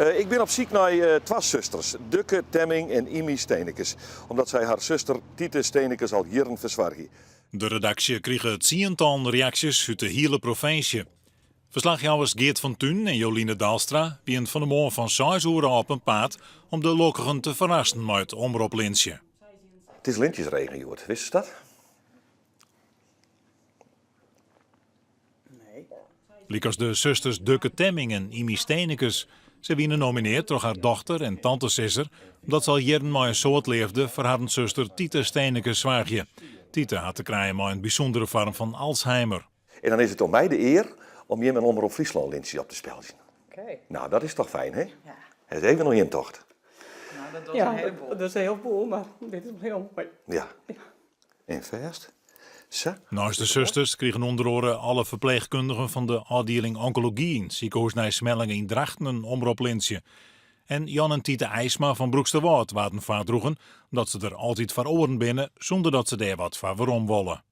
Ik bin op syk nei twa susters, Dukke Temming en Imy Stenekes, omdat sy har suster Tite Stenekes al jierren fersoargje. De redaksje krige tsientallen reaksjes út de hiele provinsje. Ferslachjouwers Geert van Tuinen en Joline Dalstra wienen fan 'e moarn fan seis oere ôf op 'en paad om de lokkigen te ferrassen mei it omroplintsje. It is lintjesregen hjoed, wistest dat? Lykas de susters Dukke Temming en Imy Stenekes. Sy wiene nomineard troch har dochter en tantesizzer, omdat se al jierren mei in soad leafde foar harren suster Tite Stenekes soargje. Tite hat te krijen mei in bysûndere foarm fan Alzheimer. En dan is it oan my de ear om jim in Omrop Fryslân lintsje op te speldzjen. Nou, dat is toch fijn, hè? Ha se even oan jim tocht. Ja, dat is in hieleboel, mar dit is wol hiel moai. Ja. En fêst. Sa. Neist de susters krigen ûnder oare alle ferpleechkundigen fan de ôfdieling onkology yn sikehûs Nij Smellinghe yn Drachten in omroplintsje. En Jan en Tite IJsma fan Broeksterwâld waarden foardroegen omdat se der altyd foar oaren binne sûnder dat se dêr wat foar werom wolle.